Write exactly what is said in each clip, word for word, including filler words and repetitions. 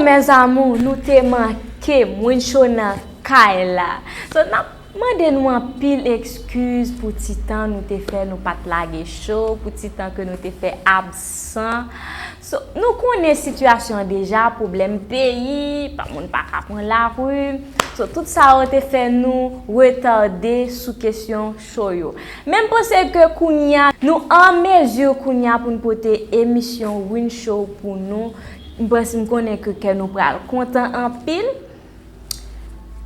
Mes amours, nou te manke m, Wincho nan kay la. So, n ap mande nou anpil ekskiz pou ti tan nou te fè nou pa t lage show, pou ti tan ke nou te fè absan. So, nou konnen sitiyasyon an deja, pwoblèm peyi, pa moun pa ka pran lari. So, tout sa yo te fè nou retade sou kesyon show yo. Men m panse ke kounye a, nou an mezi kounye a pou n pote emisyon Wincho pou nou. M panse, m konnen ke kè nou pral kontan anpil.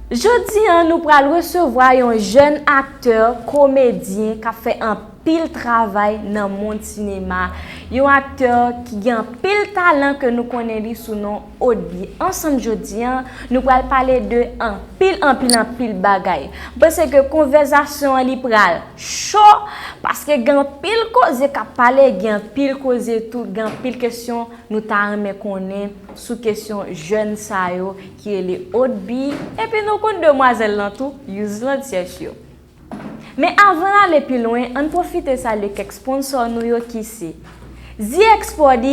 Jodi a, nou pral resevwa yon jèn aktè, komedyen k ap fè anpil travay nan mond sinema. Yon aktè ki gen anpil talan ke nou konnen li sou non Odby. Ansanm jodi a, nou pral pale de anpil, anpil, anpil bagay. M panse ke konvèsasyon an li pral cho, paske gen anpil koze k ap pale, gen anpil koze tou, gen anpil kesyon nou ta renmen konnen sou kesyon jèn sa yo ki rele Odby, epi nou konn demwazèl lan tou, Yuzland Church yo. Men avan n ale pi lwen, ann pwofite salye kèk sponsò nou yo ki se Zi Export,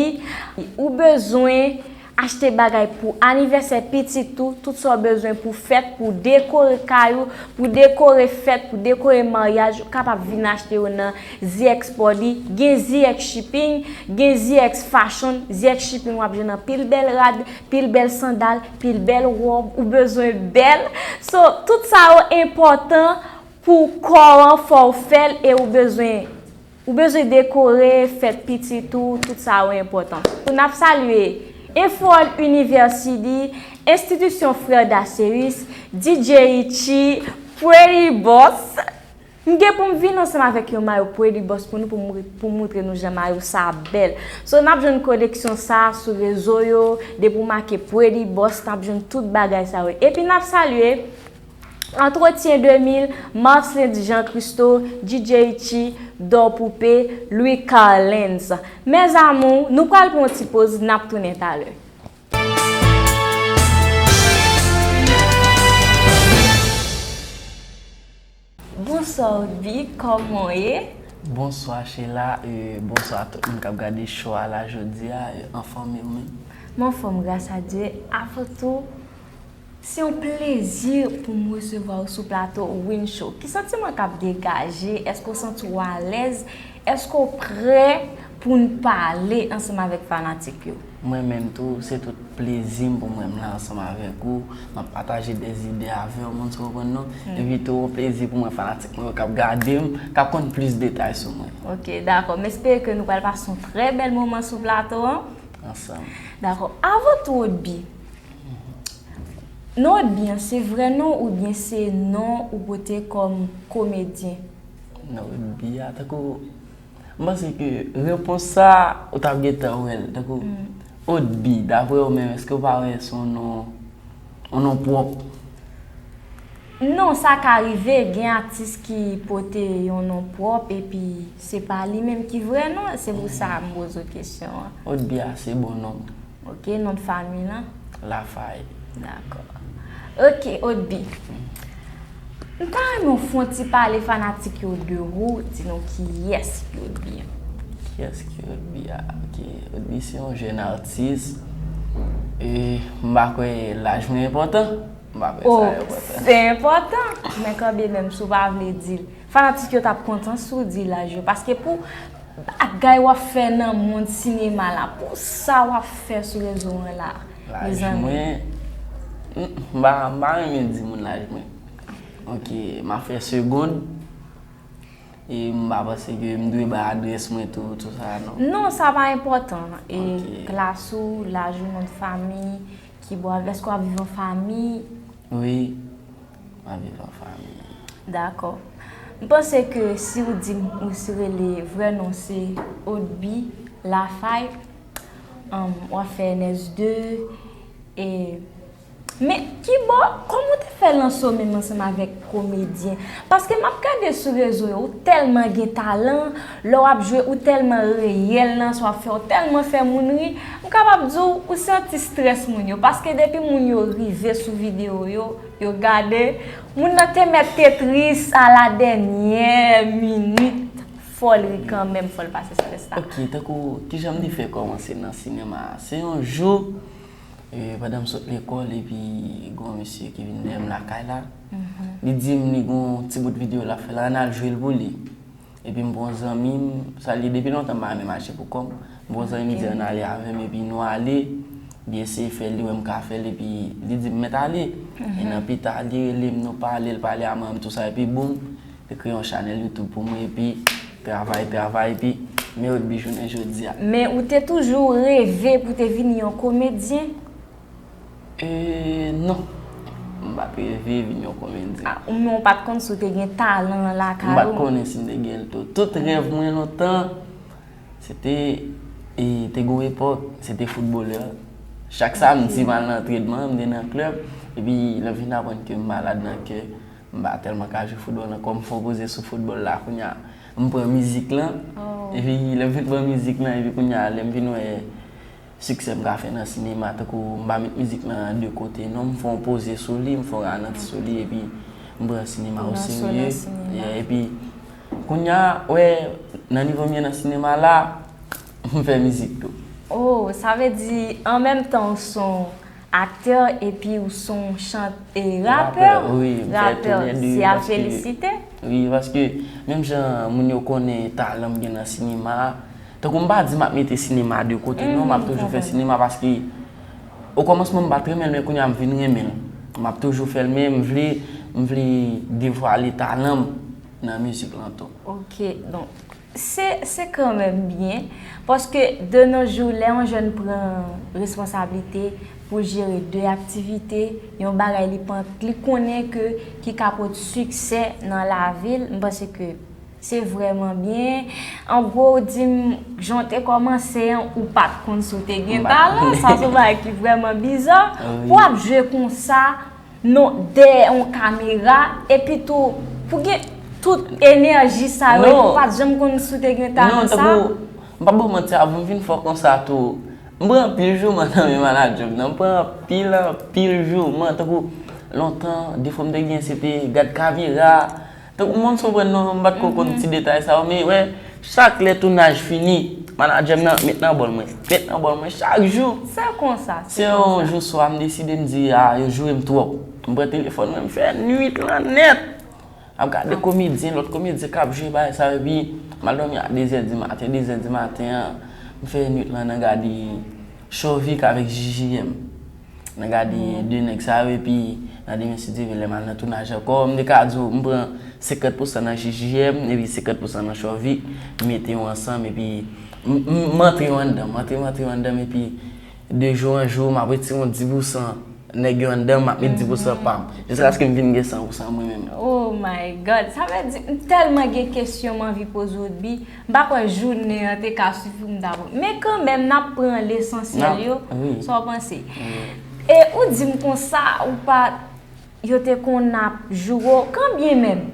ou bezwen achte bagay pou anivèsè pitit ou, tout sa w bezwen pou fèt, pou dekore kay ou, pou dekore fèt, pou dekore maryaj, ou kapab vin achte yo nan Zi Export. Gen Zi X Shipping, gen Zi X Fashion. Zi X Shipping w ap jwenn anpil bèl rad, pil bèl sandal, pil bèl wòb, ou bezwen bèl. So, tout sa yo enpòtan pou kò an, fò w fè l e ou bezwen, ou bezwen dekore, fèt pitit ou, tout sa yo enpòtan. N ap salye Efford University, Enstitisyon Frè Daceus, D J Richie, Pretty Boss. M gen pou m vin ansanm avèk yon mayo Pretty Boss pou nou, pou m, pou m moutre nou jan mayo sa bèl. So, n ap jwenn koleksyon sa sou rezo yo, depi w make Pretty Boss, n ap jwenn tout bagay sa yo. Epi n ap salye Entretien de mil, Marcelin Jean Christo, D J Richie, Dor Poupée, Louis Carlens. Mes amours, nou pral pran yon ti poz, n ap tounen talè. Bonswa Odby, kòman w ye? Bonswa Sheila, e, bonswa tout moun k ap gade show a la jodi a, e, anfòm ou menm? Mwen anfòm, gras a Dye. Avan tou, se yon plezi pou m resevwa w sou plato Win Show. Ki santiman k ap degaje? Èske w santi w alèz? Èske w prè pou n pale ansanm avèk fanatik yo? Mwen menm tou, se tout plezi m pou m wè m la ansanm avèk ou. M ap pataje de zide avè w, moun, sa w konprann non? Epi tou, yon plezi pou mwen, fanatik mwen yo k ap gade m, k ap konn plis detay sou mwen. Ok, dakò. M espere ke nou pral pase yon trè bèl moman sou plato an. Ansanm. Dakò. Avan tou, Odby, non Odby an, se vrè non oubyen se non ou pote kòm komedyen? Non, Odby a, tankou, m panse ke repons sa, ou t ap gentan wè l. Tankou, Odby, daprè ou menm, èske w pa wè se yon non, yon non pwòp? Non, sa ka rive, gen atis ki pote yon non pwòp epi se pa li menm ki vrè non, se pou sa m poze w kesyon an. Odby a se bon non m. Ok, non de fanmi lan? Lafay. Dakò. Ok, Odby. M ta renmen w fè yon ti pale fanatik yo de ou, di nou kiyès ki Odby an. Kiyès ki Odby a? Ok, Odby se yon jèn atis. E m pa kwè laj mwen enpòtan. M pa kwè sa enpòtan. Oh, se enpòtan. Men kanmenm, si w pa vle di l, fanatik yo t ap kontan si w di laj yo. Paske pou bagay w ap fè nan mond sinema la, pou sa w ap fè sou rezo an la, mezanmi. Laj mwen, m, m pa, m pa renmen di moun laj mwen. Ok, m ap fè segond. E m pa panse ke m dwe bay adrès mwen tou, tout sa, non. Non, sa pa enpòtan. E klas ou, laj ou, non de fanmi, ki bò, èske w ap viv an fanmi? Wi, m ap viv an fanmi. Dakò. M panse ke si w di m ou se rele vrè non se Odby Lafay, um, w ap fè N S de, e Men, kibò, kòman w te fè lanse w menm ansanm avèk komedyen? Paske m ap gade sou rezo yo, ou tèlman gen talan, lè w ap jwe, ou tèlman reyèl nan sa w ap fè, ou tèlman fè moun ri, m kapab di w, ou santi strès moun yo. Paske depi moun yo rive sou videyo yo, yo gade, moun nan te mèt te tris a la dènyè minit, fò l ri kanmenm, fò l pase strès la. Ok, tankou, kijan m te fè kòmanse nan sinema a? Se yon jou, E, pandan m sot lekòl, epi gen yon mesye ki vin dèyè m lakay la. Li di m li gen yon ti bout videyo l ap fè la, ann al jwe l pou li. Epi m pran yon zanmi m, sa li depi lontan m pa renmen mache pou kò m. M pran yon zanmi m, li di ann ale avè m, epi nou ale. Li eseye fè l, li wè m ka fè l, epi li di m mèt ale. E nan pita, li rele m, nou pale, l pale a manman m, tou sa, epi boum, li kreye yon chanèl YouTube pou mwen, epi travay, travay, epi men yo depi jounen jodi a. Men ou te toujou reve pou te vin yon komedyen? E, non. M pa t reve vin yon komedyen. Ah, ou, men ou pa t konn si w te gen talan an lakay ou? M pa t konnen si m te gen l tou. Tout rèv mwen lontan, se te, e, te gen yon epòk, se te foutbolè. Chak samdi, m al nan antrenman, m te nan klèb. Epi, lè m vin aprann ke m malad nan kè, m pa tèlman ka jwe foutbòl ankò, m fè yon poze sou foutbòl la, kounye a, m pran mizik lan. Epi, lè m fin pran mizik lan, epi kounye a, lè m vin wè siksè m ka fè nan sinema, tankou m pa met mizik lan de kote, non, m fè yon poze sou li, m fè yon ralanti sou li, epi m pran sinema o serye. Yeah, epi, kounye a, wè, nan nivo m ye nan sinema la, m fè mizik tou. Oh, sa vle di, an menm tan, w se yon aktè epi w se yon chant-, e, rapè. Rapè, wi, m fè tou lè de, se a paske, felisite. Wi, paske menm jan moun yo konnen talan m gen nan sinema a, tankou m pa di m ap mete sinema de kote, non, m ap toujou fè sinema paske, okòmansman, m pa t renmen l, men kounye a m vin renmen l. M ap toujou fè l, men m vle, m vle devwale talan m nan mizik lan tou. Ok, donk, Se, se kanmenm byen, paske de nos jours, lè yon jèn pran responsablite pou l jere de aktivite, yon bagay li pa, li konnen ke ki ka pot siksè nan lavi l, m panse ke se vrèman byen. An gwo, w di m, jan w te kòmanse an, ou pa t konn si w te gen talan, sa se yon bagay ki vrèman biza. Pou w ap jwe konsa, non, dèyè yon kamera, epi tou, pou gen tout enèji sa yo, epi ou pa t janm konn si w te gen talan sa? Non, tankou, m p ap ba w manti, avan m vin fò konsa tou, m pran anpil jouman nan men manadjè m nan, m pran anpil, anpil jouman, tankou, lontan, defo m te gen, se te gad kamera, tankou, moun konprann non, m pa t ko konn ti detay sa yo, men, wè, chak lè tounaj fini, manadjè m nan met nan bòl mwen, met nan bòl mwen, chak jou. Se konsa, se yon jou swa, m deside, m di, a, yo joure m twòp. M pran telefòn mwen, m fè nwit lan nèt. M ap gade komedyen, lòt komedyen k ap jwe bagay sa yo, epi m al dòmi a de zè di maten, de zè di maten an, m fè nwit lan nan gade Chovik avèk J J M. Nan gade de nèg sa yo, epi nan demen, si Dye vle, lè m al nan tounaj ankò, m te ka di w, m pran senkant pousan nan J J M, epi senkant pousan nan Chovik, m mete yo ansanm, epi m, m, m antre yo anndan, m antre, m antre yo anndan, epi de jou an jou, m ap retire yon dis pousan nèg yo anndan, m ap met dis pousan pa m. Jiskaske m vin gen san pousan mwen menm. Oh my God! Sa vle di, m tèlman gen kesyon m anvi poze w, Dby. M pa kwè jounen an te ka sifi pou m ta pran. Men kanmenm, n ap pran lesansyèl yo. Sa w panse? E ou di m konsa, ou pa, yo te konn ap joure w, kanbyen menm,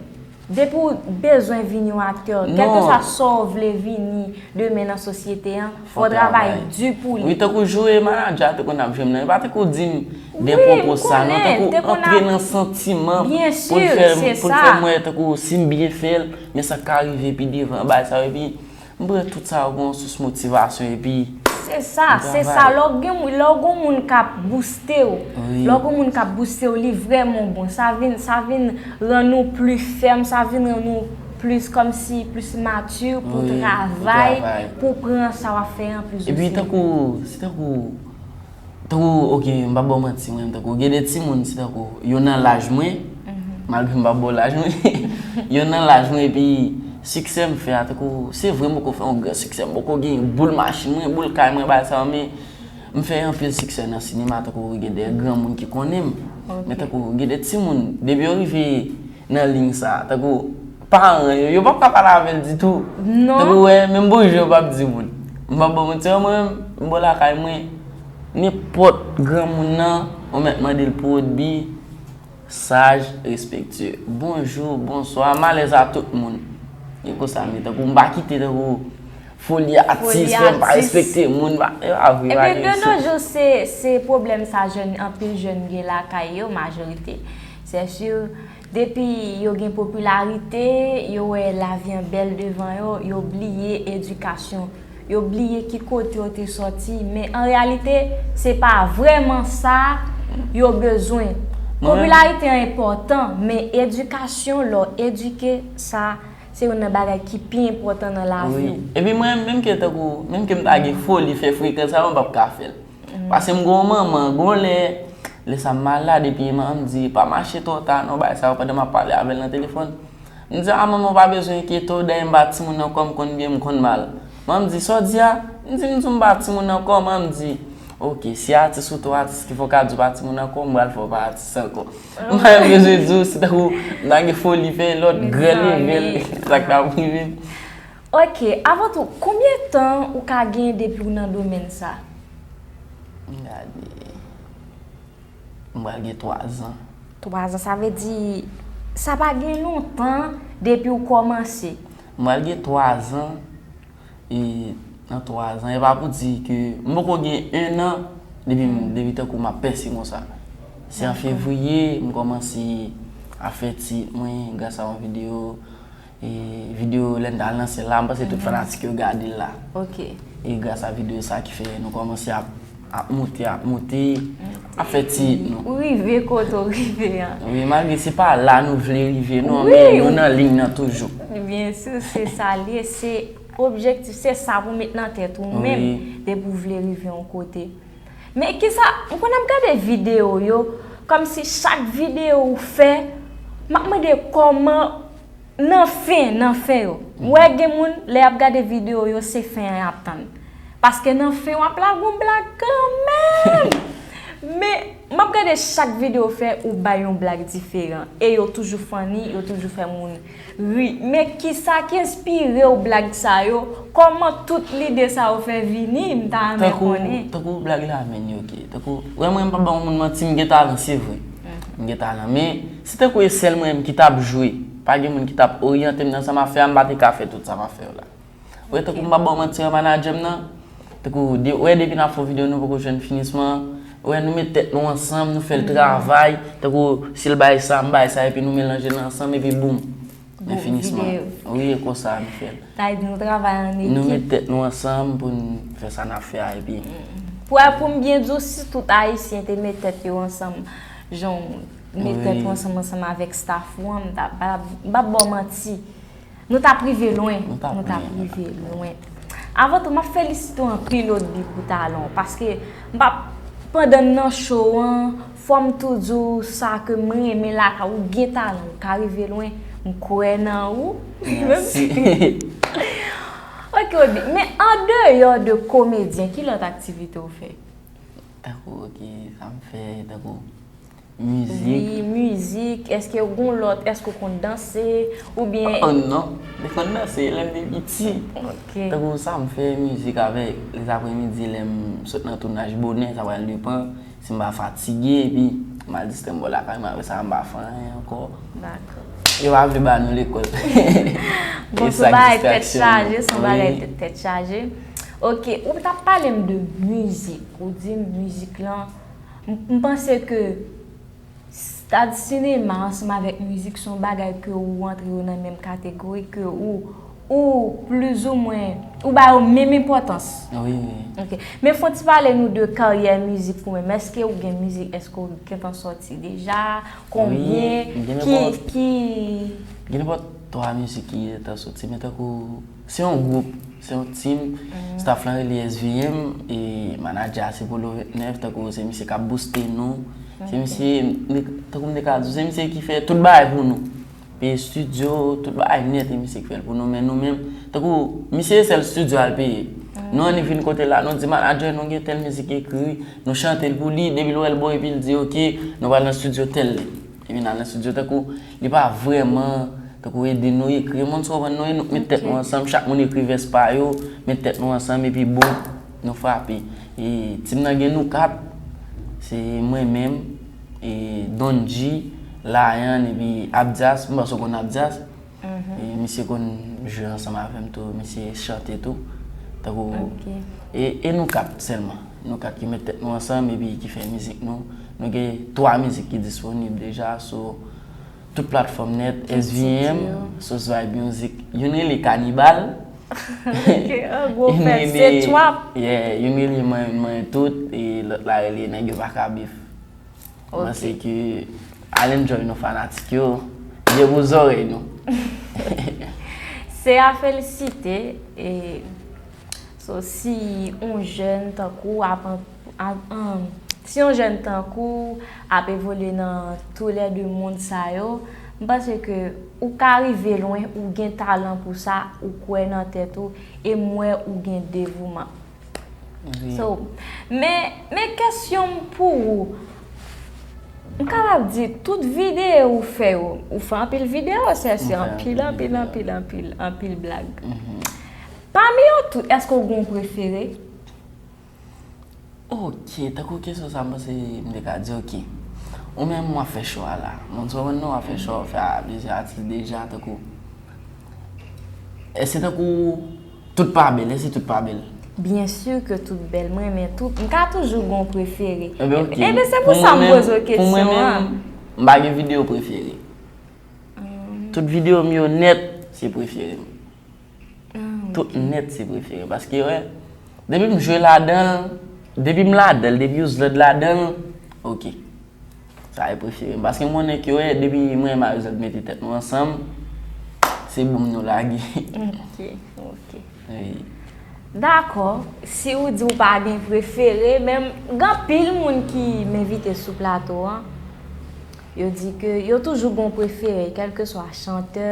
depi w bezwen vin yon aktè, kèlkeswa sa w vle vini demen nan sosyete an, fò w travay di pou li. Wi, tankou joure manadjè a te konn ap joure m nan, li pa te ko di m de pwopo sa, non, tankou antre nan santiman pou l fè m, pou l fè m wè tankou si m byen fè l, men sa k ka rive pi devan, bagay sa yo, epi m pran tout sa yo kon yon sous motivasyon, epi se sa, se sa. Lè w gen, lè w gen moun k ap bouste w, lè w gen moun k ap bouste w, li vrèman bon. Sa vin, sa vin rann ou pli fèm, sa vin rann ou plis kòmsi plis mati pou travay, pou pran sa w ap fè an plis o serye. Epi tankou, se tankou, tankou, ok, m p ap ba w manti, mwen, tankou, gen de timoun, se tankou, yo nan laj mwen, malgre m p ap ba w laj mwen, yo nan laj mwen, epi siksè m fè a, tankou, se vre m poko fè yon gran siksè, m poko gen boul machin mwen, boul kay mwen, bagay sa yo, men m fè anpil siksè nan sinema, tankou, gen de granmoun ki konnen m, men tankou, gen de timoun, depi yo rive nan liy sa, tankou, paran yo, yo p ap ka pale avè l ditou. Tankou, wè, menm bonjou yo p ap di moun. M p ap ba w manti, mwen menm, m bò lakay mwen, nenpòt granmoun nan, ou mèt mande l pou Dby, saj, respektye. Bonjou, bonswa, m alèz a tout moun. E konsa m ye, tankou m pa kite tankou foli atis, fè m pa respekte moun, pa, e pa vre, pa gen sa. Ebyen, de nos jours, se, se pwoblèm sa jèn, anpil jèn gen lakay yo, majorite. C'est sûr, depi yo gen popilarite, yo wè lavi an bèl devan yo, yo bliye edikasyon. yo bliye ki kote yo te sòti, men an reyalite, se pa vrèman sa yo bezwen. Popilarite an enpòtan, men edikasyon, lè w edike, sa se youn nan bagay ki pi enpòtan nan lavi w. Epi mwen, menm ke tankou, menm ke m ta gen foli fè frekans sa, mwen p ap ka fè l. Paske m gon manman, gon lè, lè sa m malad, epi manman m di, pa mache twò ta non, bagay sa yo, pandan m ap pale avè l nan telefòn. M di, a manman, w pa bezwen enkyete w, dayè m pa timoun nan kò m konn byen, m konn mal. Manman m di, sa w di a? M di, m di w m pa timoun nan kò, manman m di, oke, si atis ou te w atis ki fè w ka di w pa timoun nan kò, m pral fè w pa atis ankò. M pa menm bezwen di w, se tankou m ta gen foli fè lòt gran level, sa k t ap rive m. Ok, avan tou, konbyen tan ou ka gen depi w nan domèn sa? M gade. M pral gen twa zan. Twa zan, sa vle di, sa pa gen lontan depi w kòmanse. M pral gen twa zan, e nan twa zan, e pa pou di ke m poko gen en an depi, depi tankou m ap pèse konsa. Se an fevriye, m kòmanse ap fè tit mwen, gras a yon videyo, e videyo lè n t al nan syèl la, m panse tout fanatik yo gade l la. Ok. E gras a videyo sa ki fè nou kòmanse ap, ap moute, ap moute, ap fè tit nou. Ou rive kote w rive an. Wi, malgre se pa la nou vle rive non, men nou nan liy nan toujou. Byen si, se sa l ye, se objektif, se sa pou w met nan tèt ou menm, depi w vle rive yon kote. Men kisa, m konn ap gade videyo yo, kòmsi chak videyo ou fè, m ap mande kòman nan fen, nan fen yo. M wè gen moun, lè y ap gade videyo yo, se fen an y ap tann. Paske nan fen w ap lage yon blag kanmenm. Men, m ap gade chak videyo w fè, ou bay yon blag diferan. E yo toujou funny, yo toujou fè moun ri. Men kisa ki enspire w blag sa yo? Kòman tout lide sa yo fè vini? M ta renmen konnen. Tankou blag la menm yo ke. Tankou, wè mwen m p ap ba yon moun manti, m gen talan, se vre. M gen talan. Men, si tankou e sèl mwen menm ki t ap jwe, pa gen moun ki t ap oryante m nan sa m ap fè a, m pa te ka fè tout sa m ap fè yo la. Wè, tankou m pa ba w manti, wè manadjè m nan, tankou, wè depi n ap fè yon videyo, nou poko jwenn finisman, wè nou met tèt nou ansanm, nou fè l travay, tankou si l bay sa, m bay sa, epi nou melanje l ansanm, epi boum, men finisman. Wi, e konsa nou fè l. Sa vle di nou travay an ekip. Nou met tèt nou ansanm pou n fè sa n ap fè a, epi. Pou, pou m byen di w, si tout Ayisyen te met tèt yo ansanm, jan w met tèt ou ansanm, ansanm avèk staff ou an, m t ap, m p ap ba w manti. Nou t ap rive lwen. Nou t ap rive lwen. Avan tou, m ap felisite w anpil, Odby, pou talan w. Paske m p ap, pandan n nan show an, fò m tou di w sa ke m renmen lakay ou, ou gen talan, ou ka rive lwen. M kwè nan ou. Menm si. Ok, Odby, men andeyò de komedyen, ki lòt aktivite w fè? Tankou, ok, sa m fè, tankou. Mizik. Wi, mizik. Èske ou gon lòt, èske ou konn danse? Oubyen. Oh non, m te konn danse lè m te piti. Ok. Tankou sa m fè mizik avèk, lèzapremidi lè m sot nan tounaj bonè, sa pral depann. Si m pa fatige, epi m al distrè m bò lakay mwen, apre sa m pa fè anyen ankò. Dakò. Yo pa vle ba nou lekòl. Bon, se yon bagay tèt chaje, se yon bagay tèt chaje. Ok, ou t ap pale m de mizik. Ou di m mizik lan, m, m panse ke Stad sinema ansanm avèk mizik se yon bagay ke ou antre yo nan menm kategori, ke ou, ou plizoumwen, ou ba yo menm enpòtans. Wi, wi. Ok. Men fò w ti pale nou de karyè mizik ou menm. Èske ou gen mizik, èske ou gentan sòti deja? Konbyen? Ki, ki. Gen nenpòt twa mizik ki gentan sòti, men tankou Se yon gwoup, se yon team. Staff lan rele S V M, e manadjè a se Polo vennèf, tankou se misye k ap booste nou. Se misye, tankou m te ka di w, se misye ki fè tout bagay pou nou. Peye estidyo, tout bagay nèt, e misye ki fè l pou nou, men nou menm, tankou misye se sèl estidyo a l peye. Nou annik vin kote la, nou di manadjè nou gen tèl mizik ekri, nou chante l pou li, depi l wè l bon, epi l di, oke, nou pral nan estidyo tèl lè. Epi n al nan estidyo, tankou, li pa vrèman, tankou, ede nou ekri. Moun sa w konprann, nou, nou met tèt nou ansanm, chak moun ekri vès pa yo, met tèt nou ansanm, epi boum, nou frape. E team nan gen nou kat, se mwen menm, e Don G, Layan, epi Abdias, m panse w konn Abdias. E misye konn jwe ansanm avè m tou, misye chante tou. Tankou, e, e nou kat sèlman. Nou kat ki met tèt nou ansanm epi ki fè mizik nou. Nou gen twa mizik ki disponib deja sou tout platfòm nèt, S V M, Sos Vibe Music. Youn rele Kanibal, Ok, an gwo fèt, se trap. Yeah, youn rele mwen, mwen tout, e lòt la rele nèg yo pa ka bif. Mwen se ke al enjoy nou fanatik yo, debout zòrèy nou. Se a felisite, e so si yon jèn tankou ap, ap, ap, si yon jèn tankou ap evolye nan toulède mond sa yo, m panse ke ou ka rive lwen, ou gen talan pou sa, ou kwè nan tèt ou, e m wè ou gen devouman. So, men, men kesyon m pou ou, m kapab di tout videyo ou fè yo, ou fè anpil videyo, sè se anpil, anpil, anpil, anpil, anpil blag. Pami yo tout, èske ou gen yon prefere? Ok, tankou kesyon sa m panse m te ka di ok. Ou menm w ap fè cho a la. Moun sa w konn non w ap fè cho, w ap fè a plizyè atis deja, tankou. E se tankou tout pa bèl, èske tout pa bèl? Byen si ke tout bèl, mwen renmen tout. M ka toujou gen yon prefere. Ebyen, ok. Ebyen, se pou sa m poze w kesyon an. M pa gen videyo prefere. Tout videyo m yo nèt, se prefere m. Tout nèt, se prefere m. Paske, wè, depi m jwe ladan l, depi m ladan l, depi Ouzlòd ladan l, ok. Sa e prefere m. Paske m konnen ke, wè, depi mwen e Marie-Josette mete tèt nou ansanm, se bonm nou lage. Ok, ok. Wi. Dakò, si ou di ou pa gen prefere, men gen anpil moun ki m envite sou plato an, yo di ke yo toujou gen yon prefere, kèlkeswa chantè,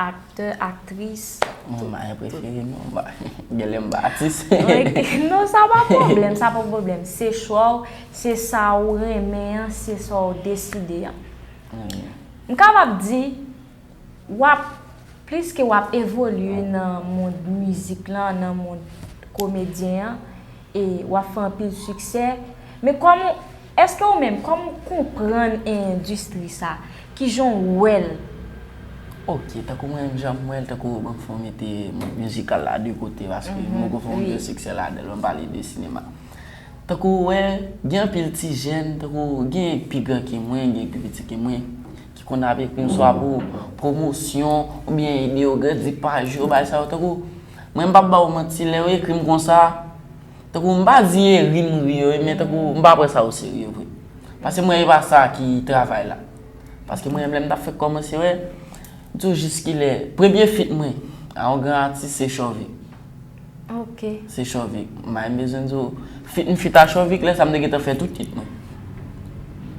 aktè, aktris. Mwen pa gen prefere non, m pa, genlè m pa atis. Non, sa pa pwoblèm, sa pa pwoblèm. Se chwa w, se sa ou renmen an, se sa ou deside an. M kapab di, w ap, pliske w ap evolye nan mond mizik lan, nan mond komedyen an, e w ap fè anpil siksè. Men kòman, èske ou menm, kòman ou konprann endistri sa? Kijan w wè l? Ok, tankou mwen menm jan m wè l, tankou ban m fè yon mete mond mizikal la de kote, paske m poko fè yon gwo siksè ladan l, ban m pale de sinema. Tankou w wè, gen anpil ti jèn, tankou gen pi gran ke mwen, gen pi piti ke mwen, ki konn ap ekri m swa pou pwomosyon, oubyen ede yo grandi paj yo, bagay sa yo, tankou, mwen m p ap ba w manti, lè yo ekri m konsa, tankou, m pa di e ri m ri yo, men tankou, m pa pran sa oserye vre. Paske mwen, e pa sa ki travay la. Paske mwen, lè m t ap fèk kòmanse, wè, m di w jis kilè, premye feat mwen, a yon gran atis, se Chòvik. Ok. Se Chòvik. M pa menm bezwen di w. Feat, m feat a Chòvik, lè sa m te gentan fè tout hit mwen.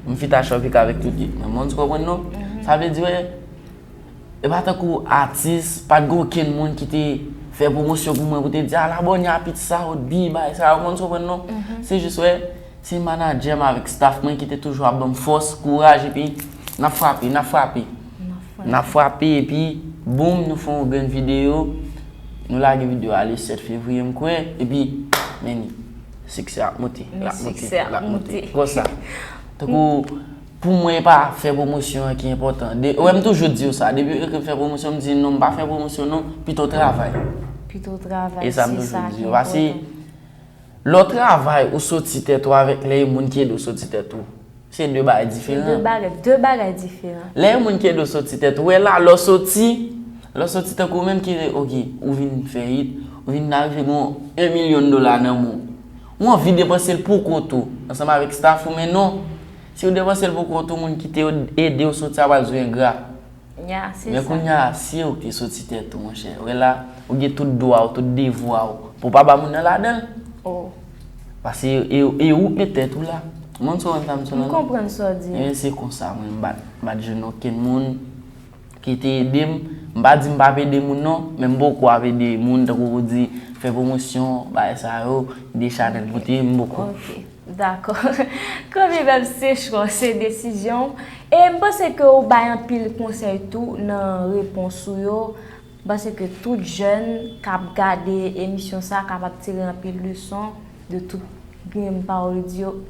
M feat a Chòvik avèk tout hit mwen. Moun sa w konprann non? Sa vle di, wè, e pa tankou atis, pa t gen okenn moun ki te fè pwomosyon pou mwen, pou te di, "Al abòne a pit sa, ou t bi, bagay sa yo," moun sa w konprann non? Se jis, wè, se manadjè m avèk staff mwen ki te toujou ap ban m fòs, kouraj, epi n ap frape, n ap frape. N ap frape, epi, boum, nou fè yon grenn videyo. Nou lage videyo a le sèt fevriye, m kwè. Epi, men ni, siksè ap monte, l ap monte, l ap monte. Konsa. Tankou, pou mwen, e pa fè pwomosyon an ki enpòtan. De, wè, m toujou di w sa. Depi yo ekri m fè pwomosyon, m di non, m pa fè pwomosyon non, pito travay. Pito travay, se sa ki enpòtan. Lè w travay, ou soti tèt ou avèk lè e moun ki ede w soti tèt ou. Se de bagay diferan. Se de bagay, de bagay diferan. Lè e moun ki ede w soti tèt ou, wè la, lè w soti, lè w soti tankou ou menm ki, ok, ou vin fè hit, ou vin arive gen yon milyon dola nan men w. Ou anvi depanse l pou kont ou, ansanm avèk staff ou, men non. Si w depanse l pou kont ou, moun ki te ede w soti a pral di w engra. Men kounye a, si ou te soti tèt ou, monchè, wè la, ou gen tout dwa w, tout devwa w, pou w pa ba moun nan ladan l. Paske e, e ou k met tèt ou la. Ou konprann sa m di w la? M konprann sa w di a. Ebyen, se konsa, mwen, m pa t, m pa t jwenn okenn moun ki te ede m. M pa di m p ap ede moun, non, men m poko ap ede moun, tankou pou di, fè pwomosyon, bagay sa yo, ede chanèl monte, m poko. Ok. Dakò. Kanmenm, se chwa w, se desizyon w. E m panse ke ou bay anpil konsèy tou nan repons ou yo. M panse ke tout jèn k ap gade emisyon sa a kapab tire anpil leson de tout grenn pawòl ou di yo.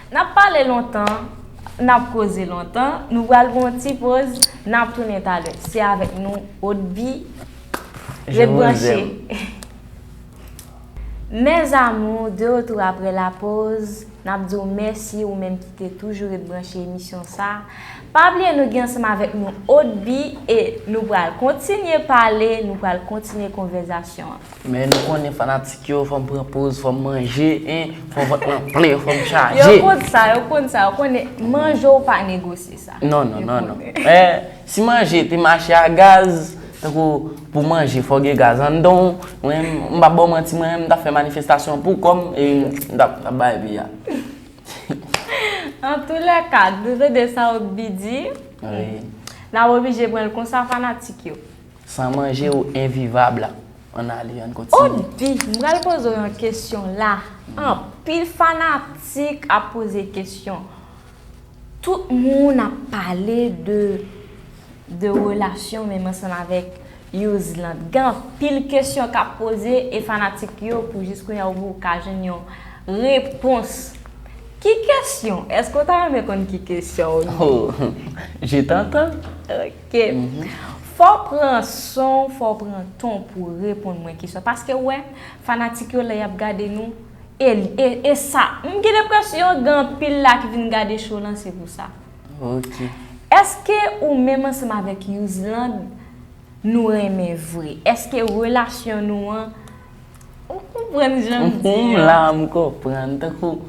N ap pale lontan, n ap koze lontan. Nou pral pran yon ti poz, n ap tounen talè. Se avèk nou, Odby. Ret branche. Mes amours, de retour après la pause, n ap di w mèsi ou menm ki te toujou ret branche emisyon sa. Pa bliye nou gen ansanm avèk nou Aude B e nou pral kontinye pale, nou pral kontinye konvèzasyon an. Men nou konnen fanatik yo, fò m pran poz, fò m manje, en, fò vant lan plen, fò m chaje. Yo konn sa, yo konn sa, yo konnen manje w pa negosye sa. Non, non, non, non. Eh, si manje te mache a gaz, tankou pou manje fò gen gaz anndan w, mwen, m p ap ba w manti, mwen, m t ap fè manifestasyon pou kò m, e m t ap, t ap bay peyi a. Antoulèka, nou tande sa Aude B di. N ap oblije pran l konsa fanatik yo. San manje ou envivab la. Ann ale, ann kontinye. Aude B, m pral poze w yon kesyon la. Anpil fanatik ap poze kesyon. Tout moun ap pale de, de relasyon menm ansanm avèk Yuzland. Gen anpil kesyon k ap poze e fanatik yo pou jis kounye a ou ka jwenn yon repons. Ki kesyon? Èske w ta renmen konn ki kesyon ou? Oh, je t'entends. Ok. Fò w pran son, fò w pran ton pou w reponn mwen kesyon. Paske w wè, fanatik yo lè y ap gade nou, e, e, e sa, m gen enpresyon gen anpil la ki vin gade show lan, se pou sa. Ok. Èske ou menm ansanm avèk Yuzland, nou renmen vre? Èske relasyon nou an, ou konprann jan m di M an? La, m konprann. Tankou,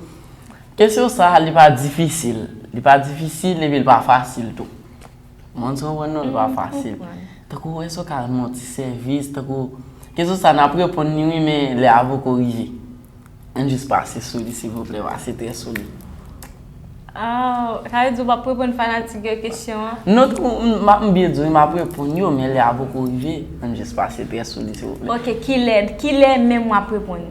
kesyon sa a, li pa difisil. Li pa difisil, epi li pa fasil tou. Mwen, sa w konprann non, li pa fasil. Tankou, èske w ka rann mwen yon ti sèvis? Tankou, kesyon sa, n ap reponn li wi, men lè avè w rive. Ann jis pase sou li, silvouplè, pase trè sou li. Oh, sa vle di w p ap reponn fanatik yo kesyon an? Non, tankou, m, m, m byen di w, m ap reponn yo, men lè avè w rive, ann jis pase trè sou li, silvouplè. Ok, kilè, kilè menm w ap reponn?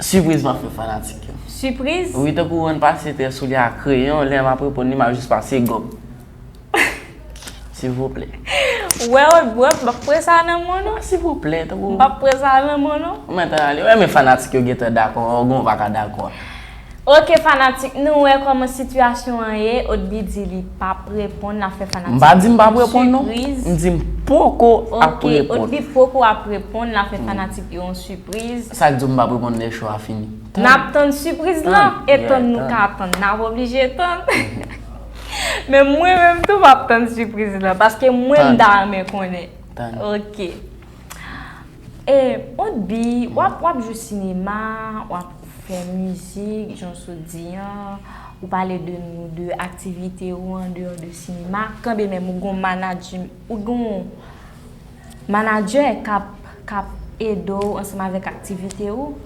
Sipriz m ap fè fanatik yo. Sipriz? Wi, tankou ann pase trè sou li a kreyon, lè m ap reponn li, m ap jis pase gòm. Silvouplè. Wè, wè, wè, m p ap pran sa nan men w non. Silvouplè, tankou. M p ap pran sa nan men w non. Mwen tan ale. Wè, men fanatik yo gentan dakò, ou gon pa ka dakò. Ok, fanatik, nou wè kòman sitiyasyon an ye. Aude B di li p ap reponn, l ap fè fanatik. M pa di m p ap reponn non. M di m poko ap reponn. Ok, Aude B poko ap reponn, l ap fè fanatik yo yon sipriz. Sa k di w m p ap reponn lè show a fini? N ap tann sipriz lan, e tann nou ka tann. N ap oblije tann. Men mwen menm tou m ap tann sipriz lan, paske mwen m ta renmen konnen. Ok. E, Aude B, w ap, w ap jwe sinema, w ap fè mizik, jan w sot di an, ou pale de nou, de aktivite ou andeyò de sinema, kanmenm ou gon manaj, ou gon manadjè k ap, k ap ede w ansanm avèk aktivite ou?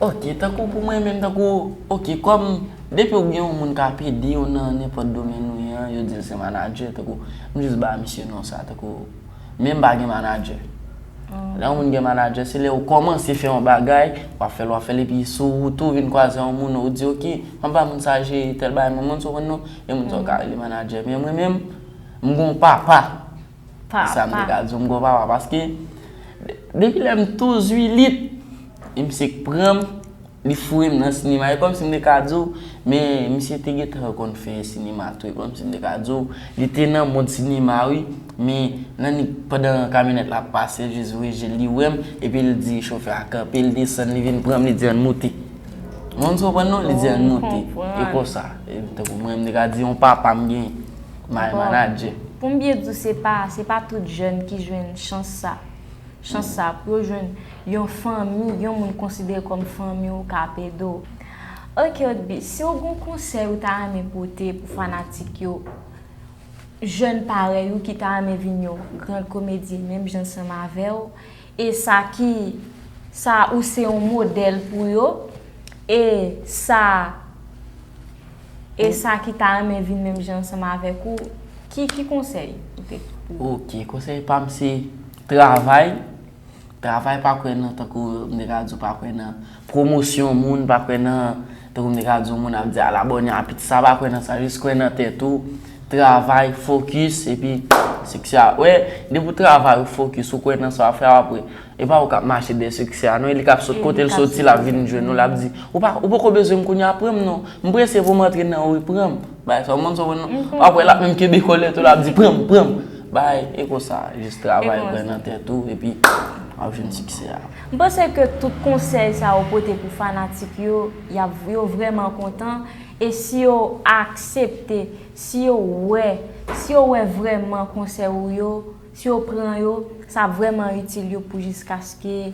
Ok, tankou pou mwen menm, tankou, ok, kòm, depi w gen yon moun k ap ede w nan nenpòt domèn ou ye an, yo di l se manadjè, tankou, m jis ba misye non sa, tankou, men m pa gen manadjè. Lè yon moun gen manadjè, se lè ou kòmanse fè yon bagay, w ap fè l, w ap fè l, epi sou wout ou vin kwaze yon moun, ou di, ok, m ap ba moun sa jere tèl bagay, men moun sa w konn non, e moun sa w ka rele manadjè. Men mwen menm, m gon papa. Se sa m te ka di w, m gon papa, paske de-, depi lè m tou zwilit, e misye k pran m, li foure m nan sinema. E kòmsi m te ka di w, men misye te gentan konn fè sinema tou. E kòmsi m te ka di w, li te nan mond sinema wi, men nan ni-, pandan kamyonèt la ap pase, l jis voye je l, li wè m, epi l di chofè a kanpe, l desann, li vin pran m, li di ann moute. Moun sa w konprann non, li di ann moute. E konsa, e tankou mwen, m te ka di yon papa m gen, my manager. Pou m byen di w, se pa, se pa tout jèn ki jwenn chans sa. Chans sa, pou yo jwenn yon fanmi, yon moun konsidere kòm fanmi w k ap ede w. Ok, Aude B, si w gon konsèy ou ta renmen pote pou fanatik yo, jèn parèy ou ki ta renmen vin yon gran komedyen menm jan ansanm avè w, e sa ki, sa ou se yon modèl pou yo, e sa, e sa ki ta renmen vin menm jan ansanm avèk ou, ki, ki konsèy ou te pou? Ok, konsèy pa m se travay. Travay, pa kwè nan, tankou m te ka di w, pa kwè nan pwomosyon moun, pa kwè nan, tankou m te ka di w, moun ap di al abòne a pizza, pa kwè nan sa, jis kwè nan tèt ou, travay, fokis, epi siksè a. Wè, depi w travay, ou fokis, ou kwè nan sa w ap fè a, w ap wè. E pa ou k ap mache dèyè siksè a, non, e li k ap sot kote l soti, l ap vin jwenn ou, l ap di, ou pa, ou poko bezwen m kounye a, pran m non, m prese pou m antre nan, wi, pran m. Bagay sa, ou konprann sa w konn non? W ap wè l ap menm kenbe kòlèt ou, l ap di, pran m, pran m. Bagay, e konsa, jis travay, kwè nan tèt ou, epi w ap jwenn siksè a. M panse ke tout konsèy sa yo pote pou fanatik yo, y ap, yo vrèman kontan. E si yo aksepte, si yo wè, si yo wè vrèman konsèy ou yo, si yo pran yo, sa vrèman itil yo pou jiskaske,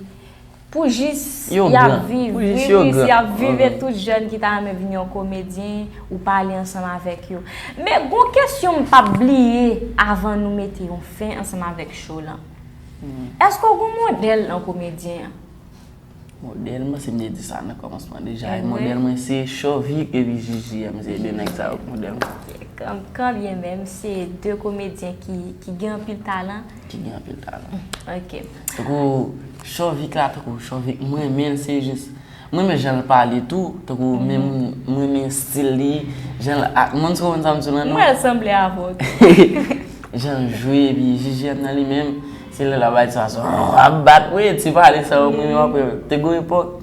pou jis y ap viv, wi, wi, si y ap viv, e tout jèn ki ta renmen vin yon komedyen, ou pale ansanm avèk yo. Men gon kesyon m p ap bliye avan nou mete yon fen ansanm avèk show lan. Èske w gon modèl nan komedyen an? Modèl mwen, se m te di sa nan kòmansman deja. Modèl mwen se Chovik epi J J M, se de nèg sa yo ki modèl mwen. Kan, kanmenm, se de komedyen ki, ki gen anpil talan. Ki gen anpil talan. Ok. Tankou Chovik la, tankou Chovik, mwen renmen l, se jis, mwen renmen jan l pale tou, tankou menm, mwen renmen stil li, jan l ak, mwen sou konn sa m di w lan non. Mwen sanble avè w. Jan l jwe, epi J J M nan li menm, se lè l ap bay sa, se, oh, ap bat, wi, ti pale sa, yo, mwen, apre, te gon epòk,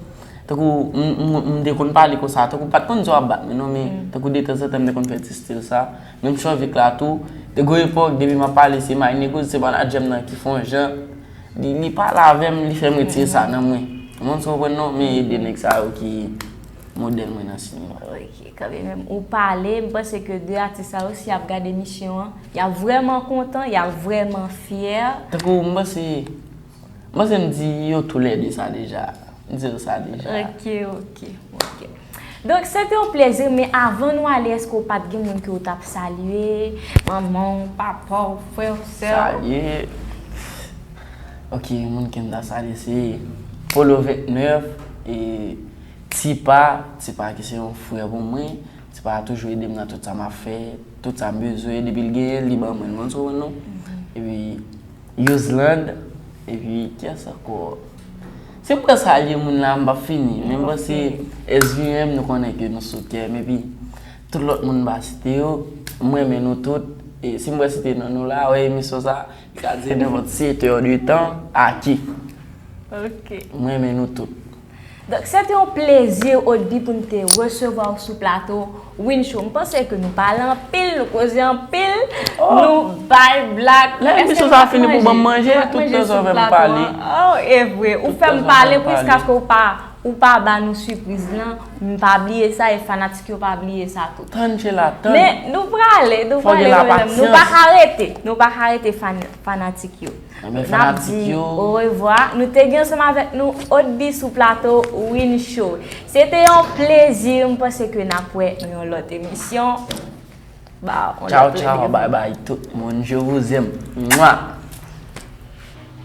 tankou, m, m, m te konn pale konsa, tankou, pa t konn di w ap bat mwen, non, men, tankou, detanzantan, m te konn fè ti stil sa, menm Chovik la tou, te gon epòk, depi m ap pale, se May Negos, se manadjè m nan ki fè yon jan, li, li pale avè m, li fè m retire sa nan mwen, mwen, sou konprann, non, men, e de nèg sa yo ki modèl mwen nan sinema. Ok, kanmenm, ou pale, m panse ke de atis sa yo, si y ap gade emisyon an, y ap vrèman kontan, y ap vrèman fyè. Tankou, m panse, m panse m di yo toulède sa deja. M di yo sa deja. Ok, ok, ok. Donk, se te yon plezi, men avan nou ale, èske w pa t gen moun ke w t ap salye? Manman w, papa w, frè w, sè w? Salye. Ok, moun ke m ta salye, se Polo vennèf, e Tipa, Tipa ki se yon frè pou mwen. Tipa toujou ede m nan tout sa m ap fè, tout sa m bezwen, depi l genyen l, li ban mwen l, mwen sou non. Epi Yuzland, epi kiyès ankò? Si m pral salye moun la, m p ap fini, men m panse S V M, nou konnen ke nou sou kè m, epi tout lòt moun m pa site yo, m renmen nou tout, e si m pral site non nou la, wè emisyon sa, li ka dire nenpòt sete è de tan, aki. Ok. M renmen nou tout. Donk, se te yon plezi, Odby, pou n te resevwa w sou plato Win Show. M panse ke nou pale anpil, nou koze anpil, nou bay blag. Lè emisyon sa fini pou ban m manje, tout tan sa fè m pale. Oh, e vre. Ou fè m pale jiskaske ou pa, ou pa ba nou sipriz lan. M pa bliye sa, e fanatik yo pa bliye sa tou. Tann Sheila, tann. Men nou prale, nou prale kanmenm. Nou pa ka rete, nou pa ka rete fan, fanatik yo. N ap di orevwa. Nou te gen ansanm avèk nou Odby sou plato Win Show. Se te yon plezi. M panse ke n ap wè nan yon lòt emisyon. Ba, yon lòt emisyon. Tchaw, tchaw, bay bay tout moun. Je vous aime. Mwa!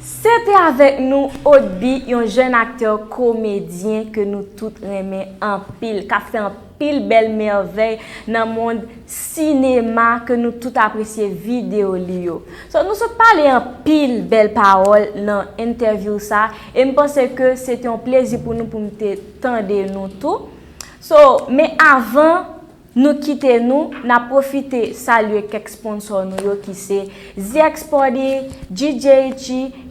Se te avèk nou Odby, yon jèn aktè komedyen ke nou tout renmen anpil, k ap fè anpil bèl mèvèy nan mond sinema ke nou tout apresye videyo li yo. So, nou sot pale anpil bèl pawòl nan entèvyou sa, e m panse ke se te yon plezi pou nou pou m te tande nou tou. So, men avan nou kite nou, n ap pwofite salye kèk sponsò nou yo ki se The Exporty, G J H,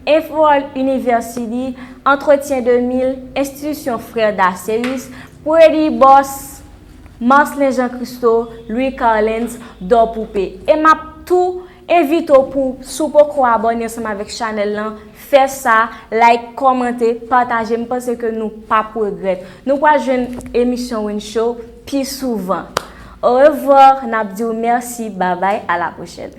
Info World University, Entretien de mil, Enstitisyon Frè Daceus, Pretty Boss, Marcelin Jean Christo, Louis Carlens, Dò Poupe. E m ap tou envite w pou, si w poko abòne ansanm avèk chanèl lan, fè sa, like, kòmante, pataje. M panse ke nou p ap regrèt. Nou pral jwenn emisyon Win Show pi souvan. Orevwa, n ap di w mèsi, babay, a la pwochèn.